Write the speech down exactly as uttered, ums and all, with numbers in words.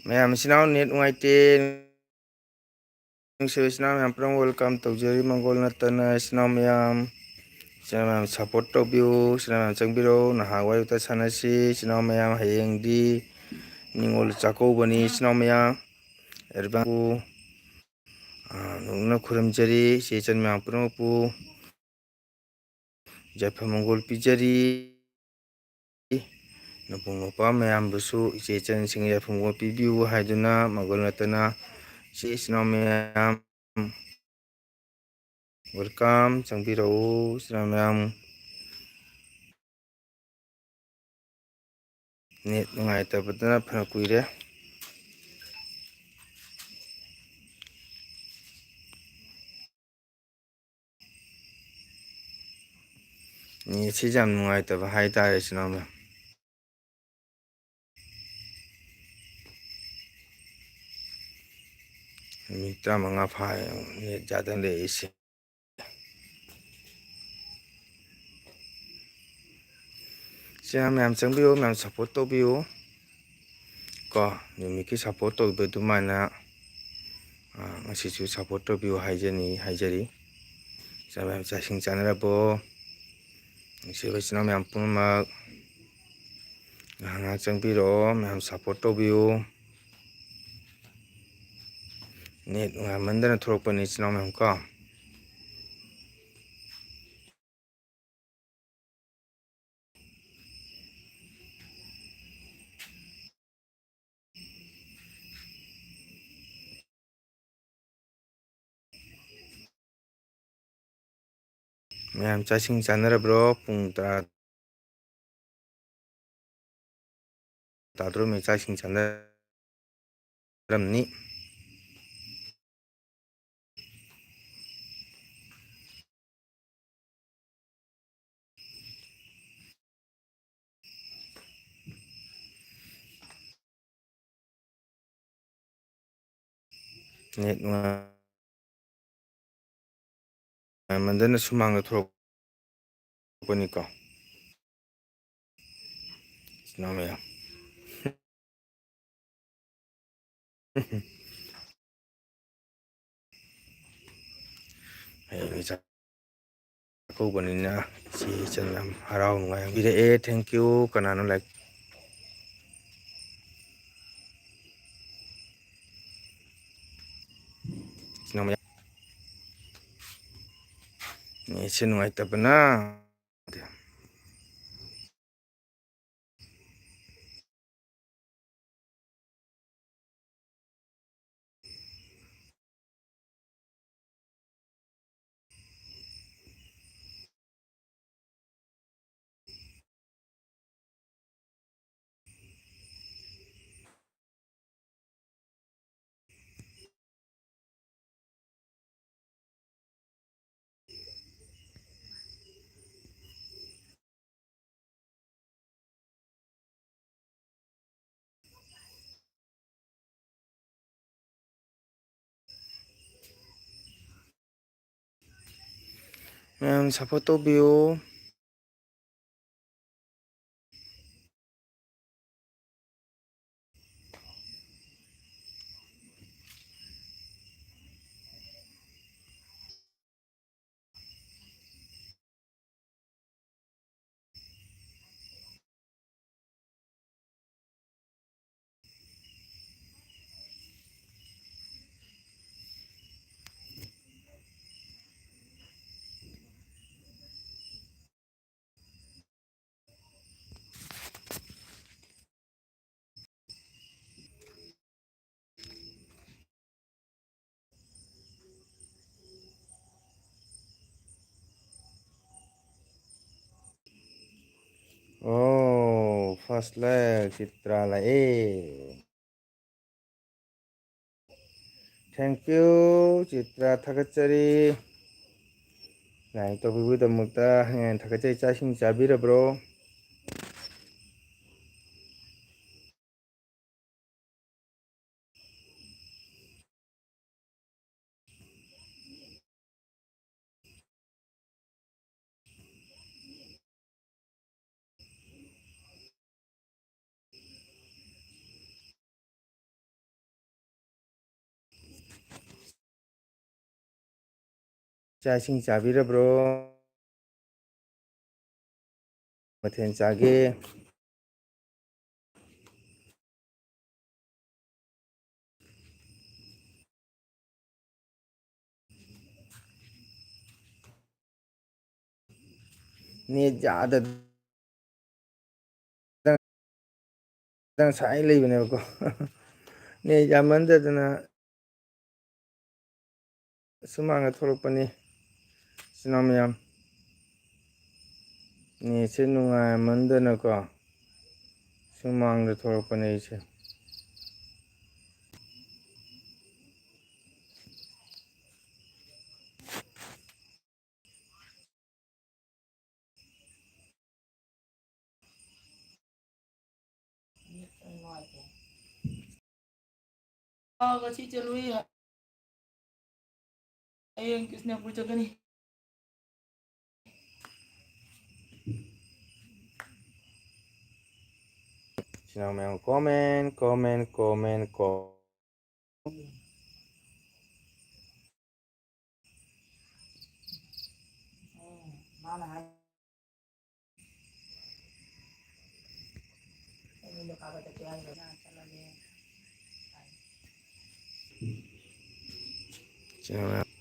ꯃꯌꯥꯝ ꯏꯆꯤꯟ ꯏꯅꯥꯎ net ꯅꯨꯡꯉꯥꯏꯇꯦ꯫ ꯅꯨꯡꯁꯤꯕ ꯏꯆꯤꯟ ꯏꯅꯥꯎ ꯃꯌꯥꯝ ꯄꯨꯝꯅꯃꯛ welcome ꯇꯧꯖꯔꯤ꯫ ꯃꯪꯒꯣꯜ ꯅꯠꯇꯅ ꯏꯆꯤꯟ ꯏꯅꯥꯎ ꯃꯌꯥꯝ, ꯏꯆꯤꯟ ꯏꯅꯥꯎ ꯃꯌꯥꯝ support ꯇꯧꯕꯤꯌꯨ, ꯏꯆꯤꯟ ꯏꯅꯥꯎ ꯃꯌꯥꯝ ꯆꯪꯕꯤꯔꯛꯎ꯫ ꯅꯍꯥ ꯋꯥꯔꯤ ꯋꯥꯇꯥꯏ ꯁꯥꯟꯅꯁꯤ ꯏꯆꯤꯟ ꯏꯅꯥꯎ ꯃꯌꯥꯝ꯫ ꯍꯌꯦꯡꯗꯤ ꯅꯤꯉꯣꯜ ꯆꯥꯛꯀꯧꯕꯅꯤ ꯏꯆꯤꯟ ꯏꯅꯥꯎ ꯃꯌꯥꯝ꯫ ꯑꯦꯗꯚꯥꯟꯁꯄꯨ, ꯑ, ꯅꯣꯛꯅ ꯈꯨꯔꯨꯝꯖꯔꯤ ꯏꯆꯦ ꯏꯆꯟ ꯃꯌꯥꯝ ꯄꯨꯝꯅꯃꯛꯄꯨ꯫ ꯌꯥꯏꯐ ꯃꯪꯒꯣꯜ ꯄꯤꯖꯔꯤ꯫ ꯅꯕꯨꯡ ꯅꯧꯄꯥ ꯃꯌꯥꯝꯕꯨꯁꯨ ꯏꯆꯦ ꯏꯆꯟꯁꯤꯡ ꯌꯥꯏꯐ ꯃꯪꯒꯣꯜ ꯄꯤꯕꯤꯌꯨ ꯍꯥꯏꯗꯨꯅ ꯃꯪꯒꯣꯜ ꯅꯠꯇꯅ ꯏꯆꯦ ꯏꯆꯤꯟ ꯏꯅꯥꯎ ꯃꯌꯥꯝ welcome ꯆꯪꯕꯤꯔꯛꯎ ꯏꯆꯤꯟ ꯏꯅꯥꯎ ꯃꯌꯥꯝ꯫ Net ꯅꯨꯡꯉꯥꯏꯇꯕꯗꯅ ꯐꯅ ꯀꯨꯏꯔꯦ꯫ Net ꯁꯤ ꯌꯥꯝ ꯅꯨꯡꯉꯥꯏꯇꯕ ꯍꯥꯏꯇꯥꯔꯦ ꯏꯆꯤꯟ ꯏꯅꯥꯎ ꯃꯌꯥꯝ꯫ ꯃꯤꯅꯤꯠ ꯇꯔꯥꯃꯉꯥ ꯐꯥꯔꯦ net ꯌꯥꯗꯅ ꯂꯩꯔꯤꯁꯦ꯫ ꯏꯆꯤꯟ ꯏꯅꯥꯎ ꯃꯌꯥꯝ ꯆꯪꯕꯤꯌꯨ, ꯃꯌꯥꯝ support ꯇꯧꯕꯤꯌꯨ꯫ ꯀꯣ, ꯅꯨꯃꯤꯠꯀꯤ support ꯇꯧꯕ ꯑꯗꯨꯃꯥꯏꯅ, ꯑ, ꯉꯁꯤꯁꯨ support ꯇꯧꯕꯤꯌꯨ ꯍꯥꯏꯖꯅꯤ, ꯍꯥꯏꯖꯔꯤ꯫ ꯏꯆꯤꯟ ꯏꯅꯥꯎ ꯃꯌꯥꯝ ꯆꯥꯛ ꯏꯁꯤꯡ ꯆꯥꯅꯔꯕꯣ? ꯅꯨꯡꯁꯤꯕ ꯏꯆꯤꯟ ꯏꯅꯥꯎ ꯃꯌꯥꯝ ꯄꯨꯝꯅꯃꯛ ꯉꯥꯏꯍꯥꯛ ꯉꯥꯏꯍꯥꯛ ꯆꯪꯕꯤꯔꯛꯑꯣ, ꯃꯌꯥꯝ support ꯇꯧꯕꯤꯌꯨ꯫ Net ꯅꯨꯡꯉꯥꯏꯃꯟꯗꯅ ꯊꯣꯛꯂꯛꯄꯅꯤ ꯏꯆꯤꯟ ꯏꯅꯥꯎ ꯃꯌꯥꯝ ꯀꯣ꯫ ꯃꯌꯥꯝ ꯆꯥꯛ ꯏꯁꯤꯡ ꯆꯥꯅꯔꯕ꯭ꯔꯣ? ꯄꯨꯡ ꯇꯔꯥ ꯇꯥꯗꯣꯔꯝꯃꯤ, ꯆꯥꯛ ꯏꯁꯤꯡ ꯆꯥꯅꯔꯝꯅꯤ꯫ Net ꯅꯨꯡꯉꯥꯏꯃꯟꯗꯅ ꯁꯨꯃꯥꯡꯗ ꯊꯣꯛꯂꯛꯄꯅꯤꯀꯣ꯫ ꯏꯆꯤꯟ ꯏꯅꯥꯎ ꯃꯌꯥꯝ꯫ ꯍꯌꯦꯡ ꯆꯥꯛꯀꯧꯕꯅꯤꯅ ꯏꯆꯦ ꯏꯆꯟ ꯌꯥꯝ ꯍꯔꯥꯎ ꯅꯨꯡꯉꯥꯏ ꯌꯥꯝ ꯄꯤꯔꯛꯑꯦ꯫ Thank you꯫ ꯀꯅꯥꯅꯣ ꯂꯥꯏꯛ? ꯅꯦꯠꯁꯦ ꯅꯨꯡꯉꯥꯏꯇꯕꯅ꯫ ꯃꯌꯥꯝ support ꯇꯧꯕꯤꯌꯨ꯫ ꯑꯣ, first like ꯆꯤꯇ꯭ꯔꯥ ꯂꯥꯛꯑꯦ꯫ Thank you, ꯆꯤꯇ꯭ꯔꯥ, ꯊꯥꯒꯠꯆꯔꯤ꯫ Like ꯇꯧꯕꯤꯕꯒꯤꯗꯃꯛꯇ ꯍꯦꯟꯅ ꯊꯥꯒꯠꯆꯔꯤ꯫ ꯆꯥꯛ ꯏꯁꯤꯡ ꯆꯥꯕꯤꯔꯕ꯭ꯔꯣ? ꯆꯥꯛ ꯏꯁꯤꯡ ꯆꯥꯕꯤꯔꯕ꯭ꯔꯣ? ꯃꯊꯦꯜ ꯆꯥꯒꯦ? ꯅꯦꯠ ꯌꯥꯗꯗꯅ ꯉꯁꯥꯏ ꯂꯩꯕꯅꯦꯕꯀꯣ꯫ ꯅꯦꯠ ꯌꯥꯝꯃꯟꯗꯗꯅ ꯁꯨꯃꯥꯡꯗ ꯊꯣꯛꯂꯛꯄꯅꯤ꯫ ꯏꯆꯤꯟ ꯏꯅꯥꯎ ꯃꯌꯥꯝ, ꯅꯦꯠꯁꯦ ꯅꯨꯡꯉꯥꯏꯃꯟꯗꯅꯀꯣ, ꯁꯨꯃꯥꯡꯗ ꯊꯣꯛꯂꯛꯄꯅꯦ ꯑꯩꯁꯦ꯫ ꯉꯁꯤ ꯆꯠꯂꯨꯏ꯫ ꯍꯌꯦꯡ ꯀ꯭ꯔꯤꯁꯅꯄꯨꯔ ꯆꯠꯀꯅꯤ꯫ ꯏꯆꯤꯟ ꯏꯅꯥꯎ ꯃꯌꯥꯝ, comment, comment, comment, comment꯫ ꯏꯆꯤꯟ ꯏꯅꯥꯎ ꯃꯌꯥꯝ,